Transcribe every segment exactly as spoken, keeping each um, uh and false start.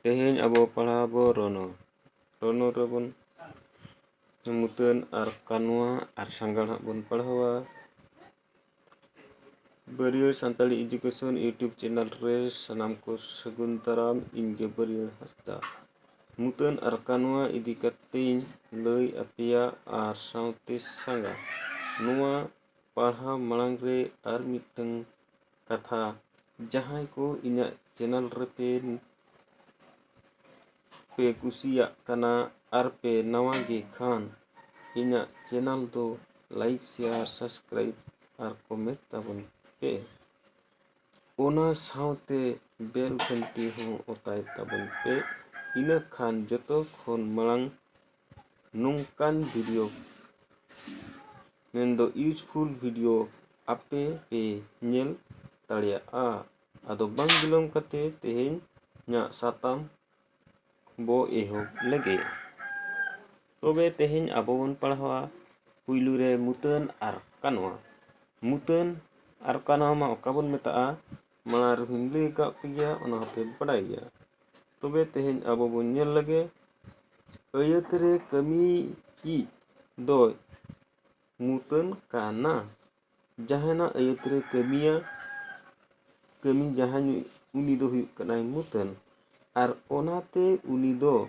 ᱛᱮᱦᱮᱧ ᱟᱵᱚ ᱯᱟᱲᱦᱟᱣ ᱵᱚ ᱨᱚᱱᱚᱲ᱾ ᱨᱚᱱᱚᱲ ᱨᱮᱵᱚᱱ ᱢᱩᱛᱟᱹᱱ ᱟᱨ ᱠᱟᱱᱣᱟ ᱟᱨ ᱥᱟᱸᱜᱟᱲ ᱦᱟᱸᱜ ᱵᱚᱱ ᱯᱟᱲᱦᱟᱣᱟ᱾ ᱵᱟᱹᱨᱭᱟᱹᱲ ᱥᱟᱱᱛᱟᱲᱤ education YouTube channel ᱨᱮ ᱥᱟᱱᱟᱢ ᱠᱚ ᱥᱟᱹᱜᱩᱱ ᱫᱟᱨᱟᱢ᱾ ᱤᱧ ᱜᱮ ᱵᱟᱹᱨᱭᱟᱹᱲ ᱦᱟᱸᱥᱫᱟ᱾ ᱢᱩᱛᱟᱹᱱ ᱟᱨ ᱠᱟᱱᱣᱟ ᱤᱫᱤ ᱠᱟᱛᱮᱧ ᱞᱟᱹᱭ ᱟᱯᱮᱭᱟ ᱟᱨ ᱥᱟᱶᱛᱮ ᱥᱟᱸᱜᱟ᱾ ᱱᱚᱣᱟ ᱯᱟᱲᱦᱟᱣ ᱢᱟᱲᱟᱝ ᱨᱮ ᱟᱨ ᱢᱤᱫᱴᱟᱝ ᱠᱟᱛᱷᱟ, ᱡᱟᱦᱟᱸᱭ ᱠᱚ ᱤᱧᱟᱹᱜ channel ᱨᱮᱯᱮ ᱯᱮ ᱠᱩᱥᱤᱭᱟᱜ ᱠᱟᱱᱟ ᱟᱨ ᱯᱮ ᱱᱟᱣᱟ ᱜᱮ ᱠᱷᱟᱱ, ᱤᱧᱟᱹᱜ channel ᱫᱚ like, share, subscribe ᱟᱨ comment ᱛᱟᱵᱚᱱ ᱯᱮ᱾ ᱚᱱᱟ ᱥᱟᱶᱛᱮ bell ᱜᱷᱟᱱᱴᱤ ᱦᱚᱸ ᱚᱛᱟᱭ ᱛᱟᱵᱚᱱ ᱯᱮ᱾ ᱤᱱᱟᱹ ᱠᱷᱟᱱ ᱡᱚᱛᱚ ᱠᱷᱚᱱ ᱢᱟᱲᱟᱝ ᱱᱚᱝᱠᱟᱱ video, ᱢᱮᱱᱫᱚ useful video ᱟᱯᱮ ᱯᱮ ᱧᱮᱞ ᱫᱟᱲᱮᱭᱟᱜᱼᱟ᱾ ᱟᱫᱚ ᱵᱟᱝ ᱵᱤᱞᱚᱢ ᱠᱟᱛᱮ ᱛᱮᱦᱮᱧᱟᱜ ᱥᱟᱛᱟᱢ ᱵᱚ ᱮᱦᱚᱵ ᱞᱮᱜᱮ᱾ ᱛᱚᱵᱮ ᱛᱮᱦᱮᱧ ᱟᱵᱚ ᱵᱚᱱ ᱯᱟᱲᱦᱟᱣᱟ ᱯᱩᱭᱞᱩ ᱨᱮ ᱢᱩᱛᱟᱹᱱ ᱟᱨ ᱠᱟᱱᱣᱟ᱾ ᱢᱩᱛᱟᱹᱱ ᱟᱨ ᱠᱟᱱᱣᱟ ᱢᱟ ᱚᱠᱟ ᱵᱚᱱ ᱢᱮᱛᱟᱜᱼᱟ, ᱢᱟᱲᱟᱝ ᱨᱮᱦᱚᱸᱧ ᱞᱟᱹᱭ ᱟᱠᱟᱫ ᱯᱮ ᱜᱮᱭᱟ, ᱚᱱᱟ ᱦᱚᱸᱯᱮ ᱵᱟᱰᱟᱭ ᱜᱮᱭᱟ᱾ ᱛᱚᱵᱮ ᱛᱮᱦᱮᱧ ᱟᱵᱚ ᱵᱚᱱ ᱧᱮᱞ ᱞᱮᱜᱮ, ᱟᱹᱭᱟᱹᱛ ᱨᱮ ᱠᱟᱹᱢᱤᱭᱤᱡ ᱫᱚᱭ ᱢᱩᱛᱟᱹᱱ ᱠᱟᱱᱟ᱾ ᱡᱟᱦᱟᱱᱟᱜ ᱟᱹᱭᱟᱹᱛ ᱨᱮ ᱠᱟᱹᱢᱤᱭᱟ, ᱠᱟᱹᱢᱤ ᱡᱟᱦᱟᱸᱭ, ᱩᱱᱤ ᱫᱚ ᱦᱩᱭᱩᱜ ᱠᱟᱱᱟᱭ ᱢᱩᱛᱟᱹᱱ᱾ ᱟᱨ ᱚᱱᱟᱛᱮ ᱩᱱᱤ ᱫᱚ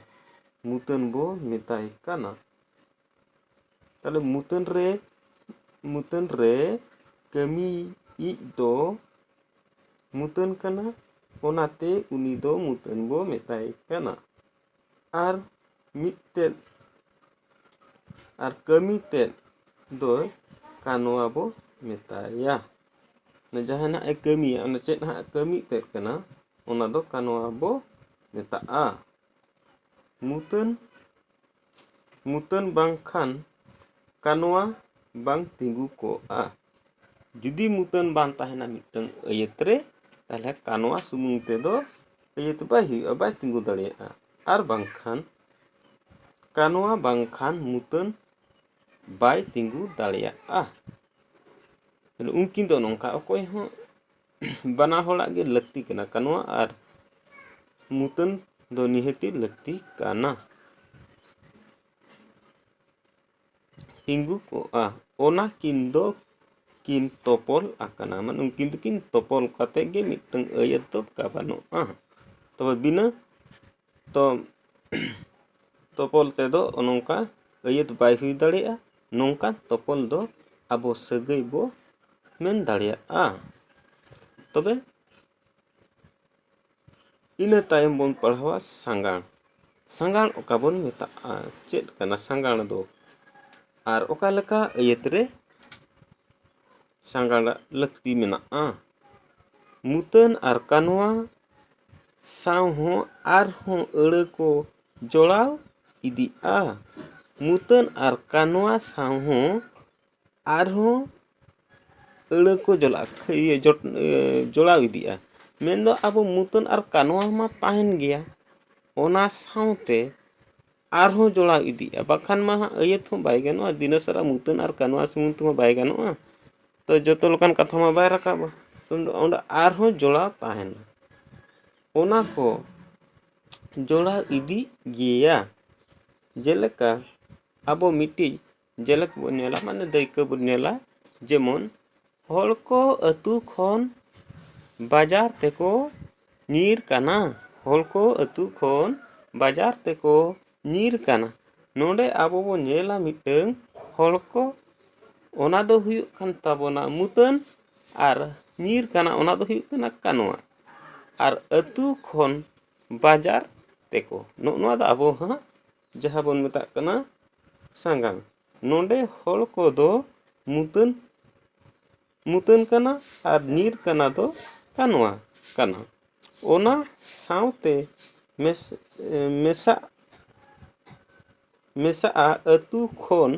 ᱢᱩᱛᱟᱹᱱ ᱵᱚ ᱢᱮᱛᱟᱭ ᱠᱟᱱᱟ᱾ ᱛᱟᱦᱞᱮ ᱢᱩᱛᱟᱹᱱ ᱨᱮ, ᱢᱩᱛᱟᱹᱱ ᱨᱮ ᱠᱟᱹᱢᱤᱭᱤᱡ ᱫᱚ ᱢᱩᱛᱟᱹᱱ ᱠᱟᱱᱟ, ᱚᱱᱟᱛᱮ ᱩᱱᱤ ᱫᱚ ᱢᱩᱛᱟᱹᱱ ᱵᱚ ᱢᱮᱛᱟᱭ ᱠᱟᱱᱟ᱾ ᱟᱨ ᱢᱤᱫ ᱛᱮᱫ, ᱟᱨ ᱠᱟᱹᱢᱤ ᱛᱮᱫ ᱫᱚ ᱠᱟᱱᱣᱟ ᱵᱚ ᱢᱮᱛᱟᱭᱟ᱾ ᱚᱱᱟ ᱡᱟᱦᱟᱸ ᱱᱟᱜ ᱮ ᱠᱟᱹᱢᱤᱭᱟ, ᱚᱱᱟ ᱪᱮᱫ ᱦᱟᱸᱜ ᱠᱟᱹᱢᱤ ᱛᱮᱫ ᱠᱟᱱᱟ, ᱚᱱᱟ ᱫᱚ ᱠᱟᱱᱣᱟ ᱵᱚ ᱢᱮᱛᱟᱜᱼᱟ᱾ ᱢᱩᱛᱟᱹᱱ, ᱢᱩᱛᱟᱹᱱ ᱵᱟᱝᱠᱷᱟᱱ ᱠᱟᱱᱣᱟ ᱵᱟᱝ ᱛᱤᱸᱜᱩ ᱠᱚᱜᱼᱟ᱾ ᱡᱩᱫᱤ ᱢᱩᱛᱟᱹᱱ ᱵᱟᱝ ᱛᱟᱦᱮᱱᱟ ᱢᱤᱫᱴᱟᱝ ᱟᱹᱭᱟᱹᱛ ᱨᱮ, ᱛᱟᱦᱞᱮ ᱠᱟᱱᱣᱟ ᱥᱩᱢᱩᱝ ᱛᱮᱫᱚ ᱟᱹᱭᱟᱹᱛ ᱵᱟᱭ ᱦᱩᱭᱩᱜᱼᱟ, ᱵᱟᱭ ᱛᱤᱸᱜᱩ ᱫᱟᱲᱮᱭᱟᱜᱼᱟ᱾ ᱟᱨ ᱵᱟᱝᱠᱷᱟᱱ ᱠᱟᱱᱣᱟ ᱵᱟᱝᱠᱷᱟᱱ ᱢᱩᱛᱟᱹᱱ ᱵᱟᱭ ᱛᱤᱸᱜᱩ ᱫᱟᱲᱮᱭᱟᱜᱼᱟ᱾ ᱛᱟᱦᱞᱮ ᱩᱱᱠᱤᱱ ᱫᱚ ᱱᱚᱝᱠᱟ, ᱚᱠᱚᱭ ᱦᱚᱸ ᱵᱟᱱᱟ ᱦᱚᱲᱟᱜ ᱜᱮ ᱞᱟᱹᱠᱛᱤ ᱠᱟᱱᱟ, ᱠᱟᱱᱣᱟ ᱟᱨ ᱢᱩᱛᱟᱹᱱ ᱫᱚ ᱱᱤᱦᱟᱹᱛᱤ ᱞᱟᱹᱠᱛᱤ ᱠᱟᱱᱟ᱾ ᱛᱤᱸᱜᱩ ᱠᱚᱜᱼᱟ, ᱚᱱᱟ ᱠᱤᱱ ᱫᱚ ᱠᱤᱱ ᱛᱚᱯᱚᱞ ᱟᱠᱟᱱᱟ, ᱢᱟᱱᱮ ᱩᱱᱠᱤᱱ ᱫᱚᱠᱤᱱ ᱛᱚᱯᱚᱞ ᱠᱟᱛᱮ ᱜᱮ ᱢᱤᱫᱴᱟᱝ ᱟᱹᱭᱟᱹᱛ ᱫᱚ ᱜᱟᱵᱟᱱᱚᱜᱼᱟ᱾ ᱛᱚᱵᱮ ᱵᱤᱱᱟᱹ ᱛᱚ ᱛᱚᱯᱚᱞ ᱛᱮᱫᱚ ᱱᱚᱝᱠᱟ ᱟᱹᱭᱟᱹᱛ ᱵᱟᱭ ᱦᱩᱭ ᱫᱟᱲᱮᱭᱟᱜᱼᱟ᱾ ᱱᱚᱝᱠᱟᱱ ᱛᱚᱯᱚᱞ ᱫᱚ ᱟᱵᱚ ᱥᱟᱹᱜᱟᱹᱭ ᱵᱚ ᱢᱮᱱ ᱫᱟᱲᱮᱭᱟᱜᱼᱟ᱾ ᱛᱚᱵᱮ ᱤᱱᱟᱹ ᱛᱟᱭᱚᱢ ᱵᱚᱱ ᱯᱟᱲᱦᱟᱣᱟ ᱥᱟᱸᱜᱟᱲ᱾ ᱥᱟᱸᱜᱟᱲ ᱚᱠᱟ ᱵᱚᱱ ᱢᱮᱛᱟᱜᱼᱟ? ᱪᱮᱫ ᱠᱟᱱᱟ ᱥᱟᱸᱜᱟᱲ ᱫᱚ? ᱟᱨ ᱚᱠᱟ ᱞᱮᱠᱟ ᱟᱹᱭᱟᱹᱛ ᱨᱮ ᱥᱟᱸᱜᱟᱲᱟᱜ ᱞᱟᱹᱠᱛᱤ ᱢᱮᱱᱟᱜᱼᱟ? ᱢᱩᱛᱟᱹᱱ ᱟᱨ ᱠᱟᱱᱣᱟ ᱥᱟᱶ ᱦᱚᱸ ᱟᱨᱦᱚᱸ ᱟᱹᱲᱟᱹ ᱠᱚ ᱡᱚᱲᱟᱣ ᱤᱫᱤᱜᱼᱟ᱾ ᱢᱩᱛᱟᱹᱱ ᱟᱨ ᱠᱟᱱᱣᱟ ᱥᱟᱶ ᱦᱚᱸ ᱟᱨᱦᱚᱸ ᱟᱹᱲᱟᱹ ᱠᱚ ᱡᱚᱞᱟ-, ᱤᱭᱟᱹ, ᱡᱚᱴ-, ᱤᱭᱟᱹ, ᱡᱚᱲᱟᱣ ᱤᱫᱤᱜᱼᱟ᱾ ᱢᱮᱱᱫᱚ ᱟᱵᱚ ᱢᱩᱛᱟᱹᱱ ᱟᱨ ᱠᱟᱱᱣᱟ ᱢᱟ ᱛᱟᱦᱮᱱ ᱜᱮᱭᱟ, ᱚᱱᱟ ᱥᱟᱶᱛᱮ ᱟᱨᱦᱚᱸ ᱡᱚᱲᱟᱣ ᱤᱫᱤᱜᱼᱟ, ᱵᱟᱠᱷᱟᱱ ᱢᱟ ᱦᱟᱸᱜ ᱟᱹᱭᱟᱹᱛ ᱦᱚᱸ ᱵᱟᱭ ᱜᱟᱱᱚᱜᱼᱟ᱾ ᱫᱤᱱᱟᱹ ᱥᱟᱨᱟ ᱢᱩᱛᱟᱹᱱ ᱟᱨ ᱠᱟᱱᱣᱟ ᱥᱩᱢᱩᱝ ᱛᱮᱢᱟ ᱵᱟᱭ ᱜᱟᱱᱚᱜᱼᱟ, ᱛᱚ ᱡᱚᱛᱚ ᱞᱮᱠᱟᱱ ᱠᱟᱛᱷᱟ ᱢᱟ ᱵᱟᱭ ᱨᱟᱠᱟᱵᱟ᱾ ᱛᱚ ᱚᱸᱰᱮ ᱟᱨᱦᱚᱸ ᱡᱚᱲᱟᱣ ᱛᱟᱦᱮᱱᱟ, ᱚᱱᱟ ᱠᱚ ᱡᱚᱲᱟᱣ ᱤᱫᱤᱜ ᱜᱮᱭᱟ᱾ ᱡᱮᱞᱮᱠᱟ ᱟᱵᱚ ᱢᱤᱫᱴᱤᱡ ᱡᱮᱞᱮᱠ ᱵᱚᱱ ᱧᱮᱞᱟ, ᱢᱟᱱᱮ ᱫᱟᱹᱭᱠᱟᱹ ᱵᱚᱱ ᱧᱮᱞᱟ, ᱡᱮᱢᱚᱱ ᱦᱚᱲ ᱠᱚ ᱟᱹᱛᱩ ᱠᱷᱚᱱ ᱵᱟᱡᱟᱨ ᱛᱮᱠᱚ ᱧᱤᱨ ᱠᱟᱱᱟ᱾ ᱦᱚᱲ ᱠᱚ ᱟᱹᱛᱩ ᱠᱷᱚᱱ ᱵᱟᱡᱟᱨ ᱛᱮᱠᱚ ᱧᱤᱨ ᱠᱟᱱᱟ᱾ ᱱᱚᱰᱮ ᱟᱵᱚ ᱵᱚᱱ ᱧᱮᱞᱟ ᱢᱤᱫᱴᱟᱹᱝ ᱦᱚᱲ ᱠᱚ, ᱚᱱᱟ ᱫᱚ ᱦᱩᱭᱩᱜ ᱠᱟᱱ ᱛᱟᱵᱚᱱᱟ ᱢᱩᱛᱟᱹᱱ, ᱟᱨ ᱧᱤᱨ ᱠᱟᱱᱟ ᱚᱱᱟ ᱫᱚ ᱦᱩᱭᱩᱜ ᱠᱟᱱᱟ ᱠᱟᱱᱣᱟ᱾ ᱟᱨ ᱟᱹᱛᱩ ᱠᱷᱚᱱ ᱵᱟᱡᱟᱨ ᱛᱮᱠᱚ, ᱱᱚᱜᱼᱚ ᱱᱚᱣᱟ ᱫᱚ ᱟᱵᱚ ᱦᱟᱸᱜ ᱡᱟᱦᱟᱸ ᱵᱚᱱ ᱢᱮᱛᱟᱜ ᱠᱟᱱᱟ ᱥᱟᱸᱜᱟᱲ᱾ ᱱᱚᱰᱮ ᱦᱚᱲ ᱠᱚᱫᱚ ᱢᱩᱛᱟᱹᱱ, ᱢᱩᱛᱟᱹᱱ ᱠᱟᱱᱟ ᱟᱨ ᱧᱤᱨ ᱠᱟᱱᱟ ᱫᱚ ᱠᱟᱱᱣᱟ ᱠᱟᱱᱟ᱾ ᱚᱱᱟ ᱥᱟᱶᱛᱮ ᱢᱮᱥ-, ᱢᱮᱥᱟᱜ, ᱢᱮᱥᱟᱜᱼᱟ ᱟᱹᱛᱩ ᱠᱷᱚᱱ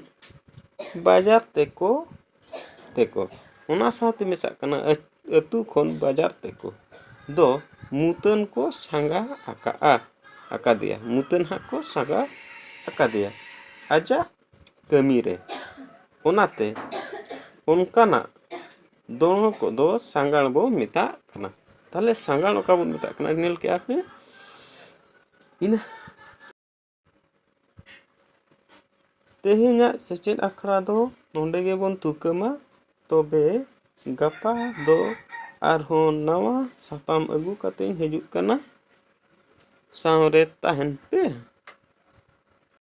ᱵᱟᱡᱟᱨ ᱛᱮᱠᱚ, ᱛᱮᱠᱚ᱾ ᱚᱱᱟ ᱥᱟᱶᱛᱮ ᱢᱮᱥᱟᱜ ᱠᱟᱱᱟ ᱟᱹ-, ᱟᱹᱛᱩ ᱠᱷᱚᱱ ᱵᱟᱡᱟᱨ ᱛᱮᱠᱚ ᱫᱚ ᱢᱩᱛᱟᱹᱱ ᱠᱚ ᱥᱟᱸᱜᱟ ᱟᱠᱟᱜᱼᱟ, ᱟᱠᱟᱫᱮᱭᱟ᱾ ᱢᱩᱛᱟᱹᱱ ᱦᱟᱸᱜ ᱠᱚ ᱥᱟᱸᱜᱟ ᱟᱠᱟᱫᱮᱭᱟ ᱟᱡᱟᱜ ᱠᱟᱹᱢᱤ ᱨᱮ᱾ ᱚᱱᱟᱛᱮ ᱚᱱᱠᱟᱱᱟᱜ ᱫᱚ ᱠᱚᱫᱚ ᱥᱟᱸᱜᱟᱲ ᱵᱚ ᱢᱮᱛᱟᱜ ᱠᱟᱱᱟ᱾ ᱛᱟᱦᱚᱞᱮ ᱥᱟᱸᱜᱟᱲ ᱚᱠᱟ ᱵᱚᱱ ᱢᱮᱛᱟᱜ ᱠᱟᱱᱟ? ᱧᱮᱞ ᱠᱮᱜᱼᱟ ᱯᱮ, ᱤᱱᱟᱹ ᱛᱮᱦᱮᱧᱟᱜ ᱥᱮᱪᱮᱫ ᱟᱠᱷᱲᱟ ᱫᱚ ᱱᱚᱰᱮ ᱜᱮᱵᱚᱱ ᱛᱷᱩᱠᱟᱹᱢᱟ᱾ ᱛᱚᱵᱮ ᱜᱟᱯᱟ ᱫᱚ ᱟᱨᱦᱚᱸ ᱱᱟᱣᱟ ᱥᱟᱛᱟᱢ ᱟᱹᱜᱩ ᱠᱟᱛᱮᱧ ᱦᱤᱡᱩᱜ ᱠᱟᱱᱟ᱾ ᱥᱟᱶᱨᱮ ᱛᱟᱦᱮᱱ ᱯᱮ᱾